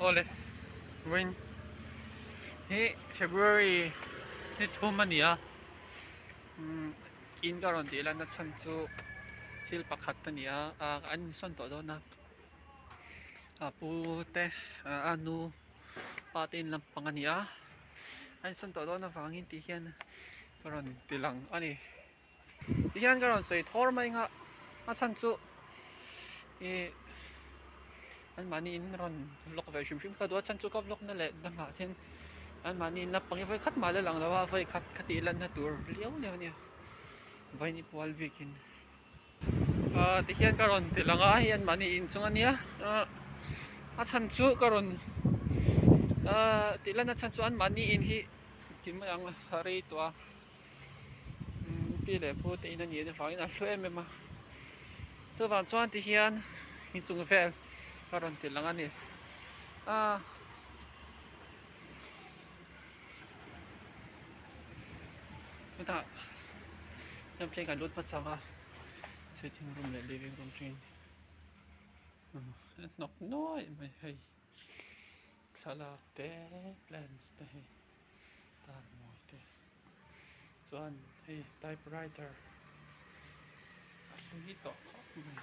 Awle vawiin hi February ni thum a ni a umm in ka rawn tih lan na chhan chu thil pakhat a ni a ah an insawn tawh dawn a a pu te a nu pa te in lampang a ni a a insawn tawh dawn avangin tih hian ka rawn ti lang a ni. Ti hian ka rawn sawi thawr mai ang a, a chhan chu ih anmahni in rawn vlog ve hrim hrim ka duh a chhan chu ka vlog na leh dangah hian anmahni in la pang hi vawikhat mah la lang lo a vawikhat ka tih lanna tur liau liau a nia vawiin i pual bikin ah ti hian ka rawn ti lang a hei anmahni inchung a nia ah a chhan chu ka rawn ah tih lanna chhan chu anmahni in hi ti mai ang a rei tawh a. Pi leh pu te in a nih avangin a hlu em em a chuvang chuan ti hian inchung vel a rawn ti lang a ni ah hetah hemi thleng kan lut hmasa ang a sitting room leh living room thlengin a hnawk nuaih mai hei thlalak te plants te hei. Tar mawi te chuan hei typewriter a hlui tawh khawp mai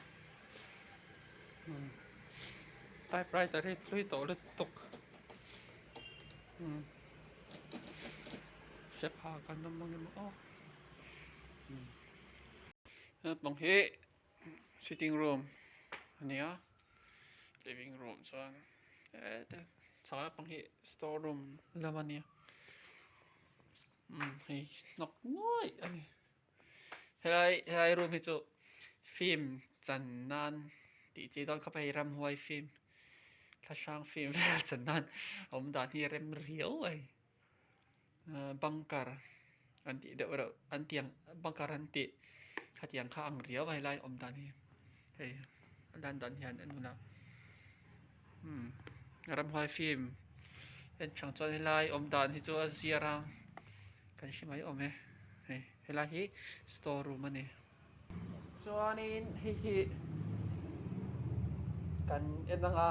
umm typewriter hi hlui tawh lutuk umm hre phak an awm ang emaw aw umm naupang hi sitting room a ni a living room chuan heta chhak lampang hi store room lam a nia umm hei hnawk nuaih a ni helai helai room hi chu film chan nan tih chi dawn khawp a hei ramhuai film thlahrang film vel chan nan awm dan hi rem riau a ni. Bunker an tih deuh reuh an tih ang bunker an tih khatiang kha ang riau a helai awm dan hi hei a lan dan hian en hun a umm ramhuai film en chang chuan helai awm dan hi chu a zir a kan hre mai awm e hei helai hi store room a ni. Chuanin hei hi kan en ang a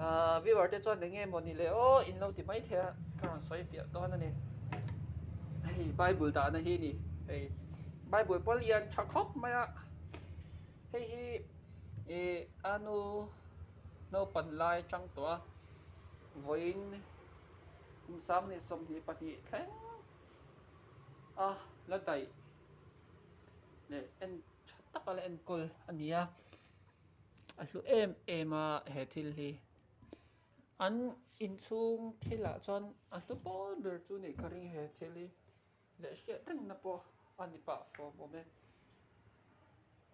ahh viewer te chuan eng nge maw ni le aw in lo ti mai thei a ka rawn sawi fiah dawn a ni hei bible dahna hi a ni hei bible pawh lian tha khawp mai a hei hi ih a nu naupan lai atang tawh a vawiin kum sanghnih 22 thleng a la daih. Leh en tha taka la enkawl a ni a a hlu em em a he thil hi an inchhung thil ah chuan a hlu pawl ber chu nih ka ring he thil hi leh hriat reng na pawh a ni pah fawm awm e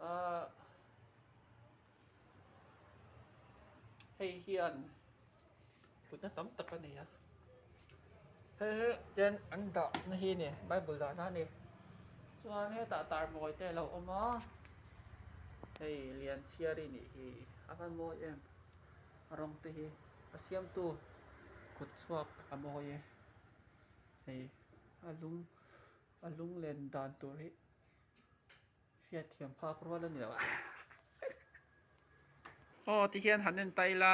ahh hei hian hlutna tam tak a nei a hei hi ten an dah na hi a ni bible dah na a ni chuan hetah tar mawi te a lo awm a hei Lianchhiari nih hi a van mawi em a rawng te hi a siamtu kut chhuak a mawi e hei a lung a lunglen dan tur hi hriatthiam phak rual a ni lo a. Aw ti hian han en ta ila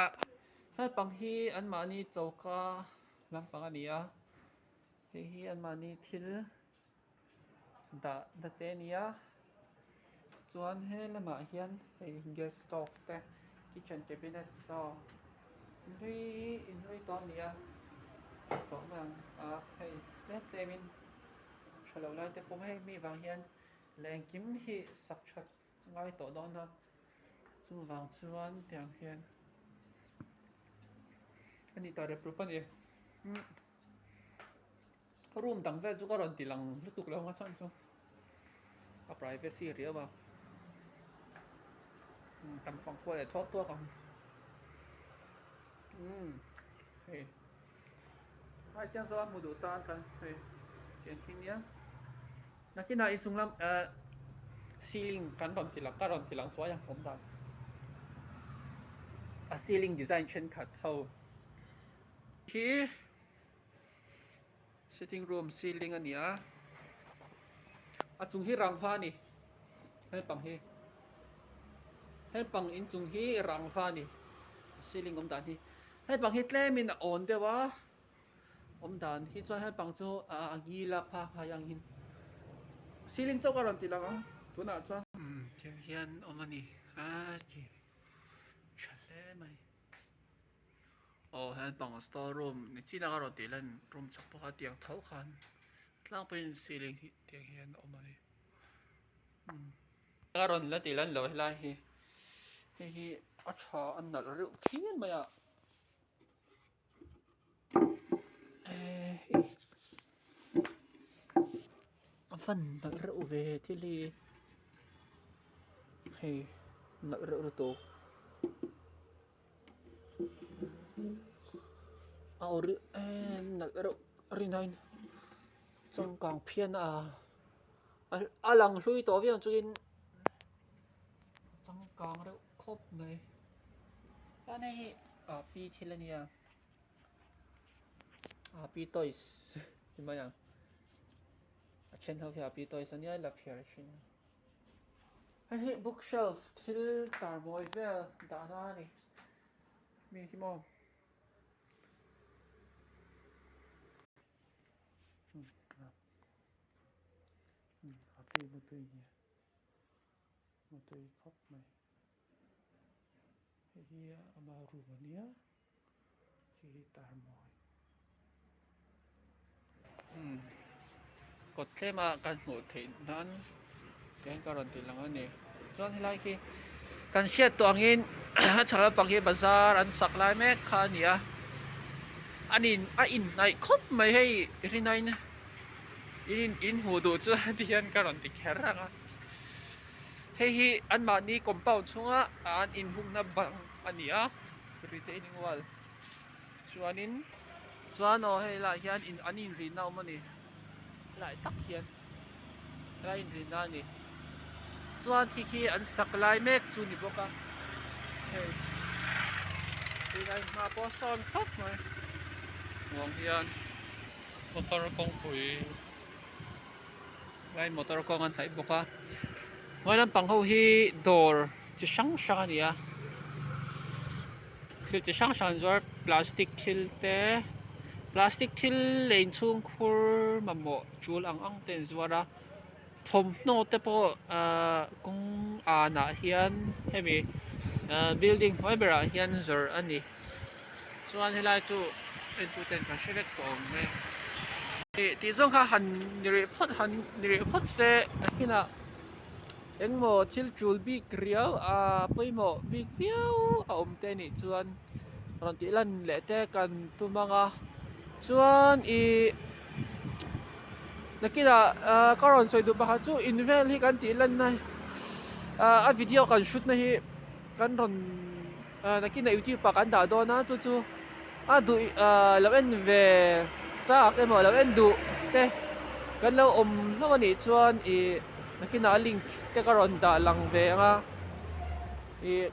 naupang hi anmahni choka lampang a ni a hei hi anmahni thil dah na te a ni a chuan he lamah hian hei gas stove te kitchen cabinet saw inhlui inhlui tawh a ni a tawh mai ang a hei tlem tlem in tha lo lai te pawh hei mi vang hian leh engkim hi sak that ngai tawh dawn a chuvang chuan tiang hian a ni ta rep rup a ni room dang vel chu ka rawn ti lang lutuk lo ang a chhan chu a privacy riau a kan fang kual leh thuak thuak ang umm hei ai chiang zawk a hmu duh tan kan hei tiang khi nia. Nakinah inchung lam eh ceiling kan rawn ti lang ka rawn ti lang suai ang awm dan a ceiling design thenkhat ho khi sitting room ceiling a ni a a chung hi rangva a ni helpang hi helpang inchung hi rangva a ni ceiling awm dan hi. Hei bang hi tlemin a awn deuh a awm dan hi chuan hei bang chu a ngil a pangngai angin ceiling chauh a rawn ti lang ang tunah chuan. Umm tiang hian awm a ni a chi tha hle mai aw heng bang store room ni chi laka rawn tih lan room chhak bawk a tiang tho khan tlangpuiin ceiling hi tiang hian a awm a ni umm. A rawn la tih lan loh helai hi hei hi a tha a nalh reuh phian mai a eh a van nalh reuh ve thil hi hei nalh reuh lutuk a aw reuh em nalh reuh rin aiin changkang phian a. A lang hlui tawh viau ang chuin changkang reuh khawp mai chuan hei hi ah pi thil a nia ah pi toys ti mai ang a then ho hi ah pi toys a nia la phiar thin hei hi bookshelf thil tar mawi vel dahna a ni mi hi maw. A tui na tui nia a tui khawp mai hei hi ama room a nia khi hi tar mawi umm kawt tlema kan hmuh theih nan hian ka rawn ti lang a ni chuan helai khi kan hriat tawh angin a chhak lampang hi bazar an sak lai mek kha a ni a a nin a inhnaih khawp mai hei rinaiin in in hmuh duh chu ti hian ka rawn ti kher ang a hei hi anmahni compound chhunga an inhungna bang a ni a retaining wall chuanin chuan aw hei lah hian in an inrihna a awm a ni helai tak hian helai inrihna a ni chuan khi khi an sak lai mek chu ni bawk a hei tunah hma pawh a sawn khawp mai ruang hian. Motor kawngpui lai motor kawng an hnaih bawk a hnuai lampang ho hi dawr chi hrang hrang a ni a thil chi hrang hrang an zuar plastic thil te plastic thil leh inchhung khur mamawh tul ang ang te an zuar a thawmhnaw te pawh ahh kawng anah hian hemi ahh building hnuai berah hian zawrh a ni. Chuan helai chu entu ten kan hre vek tawh awm e. Ih tih zawng kha han ni rih phawt han ni rih phawt se nakinah engmaw thil tul bik riau a pawimawh bik viau a awm te nih chuan rawn tih lan leh te kan tum ang a chuan ih nakinah ah ka rawn sawi duh pakhat chu in vel hi kan tih lan na ah a video kan shoot na hi kan rawn. Nakinah youtube ah kan dah dawn a chu chu a duh ah lo en ve chak emaw lo en duh te kan lo awm hlauh a nih chuan ih nakinah a link te ka rawn dah lang ve ang a ih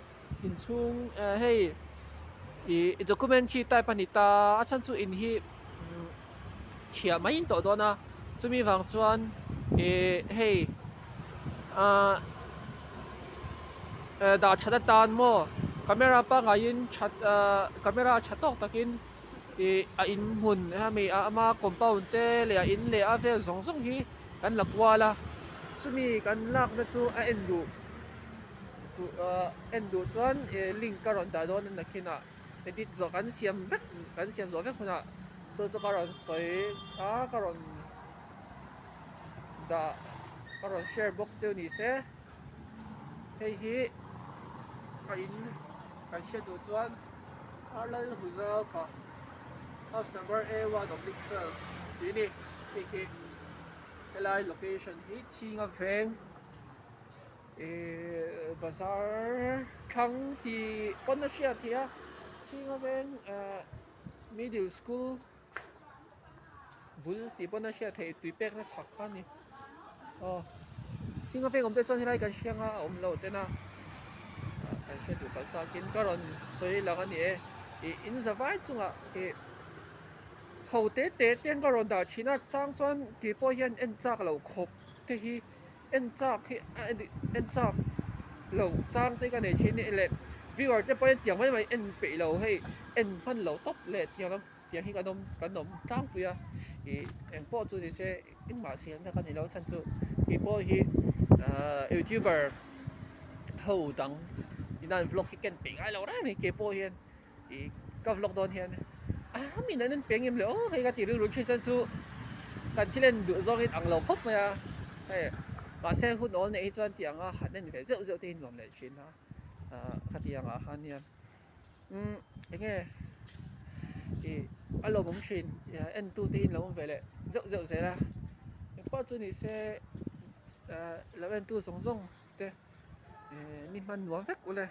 inchhung eh hei ih documentary type a ni ta a chhan chu in hi chhiah mai in tawh dawn a chumi vang chuan ih hei ah. Dah that atan maw camera pangaiin that ahh camera tha tawk takin ih a in hmun hemi a ama compound te leh a in leh a vel zawng zawng hi kan la kual a chumi kan lakna chu a en duh duh ahh en duh chuan ih link ka rawn dah dawn a nakinah edit zawh kan siam vek kan siam zawh vek hunah chu chu ka rawn sawi a ka rawn dah ka rawn share bawk chu ni se. Hei hi a in kan hriat duh chuan Arlal Huzafa house number A one oblique 12 tih a ni. Hei khi helai location hi Chhinga veng ihh bazar thlang tih pawn a hriat theih a Chhinga veng ehh middle school bul tih pawn a hriat theih tui pekna chhak kha a ni aw chhinga veng awm te chuan helai kan hriang a a awm loh tena kan hriat duh palh takin ka rawn sawi lang a ni e ih in za vai chungah ih ho te te te an ka rawn dah thin a chang chuan tih pawh hian en chak loh khawp te hi en chak hi a en chak loh chang te ka nei thin a leh. Viewer te pawhin tiang mai mai en peih lo hei en hman lo tawp leh tiang lam tiang hi kan awm kan awm tlangpui a ih engpawh chu ni se engmah siamna ka ni lo chhan chu keipawh hi ahh youtuber ho dang ina an vlog hi ka en peih ngai lo reng a ni keipawh hian ih ka vlog dawn hian a min an en peih ang em le aw hei ka tih rilru thin chuan chu kan thil en duh zawngin ang lo khawp mai a hei mahse hun awl neih hi chuan tiang a han en ve zeuh zeuh te hi nuam leh thin a. Ahh khatiang ah khan hian umm enge ih a lawmawm thin en tu te hi an lo awm ve leh zeuh zeuh zel a engpawh chu ni se ahh lo en tu zawng zawng te eh ni hman nuam vek ule.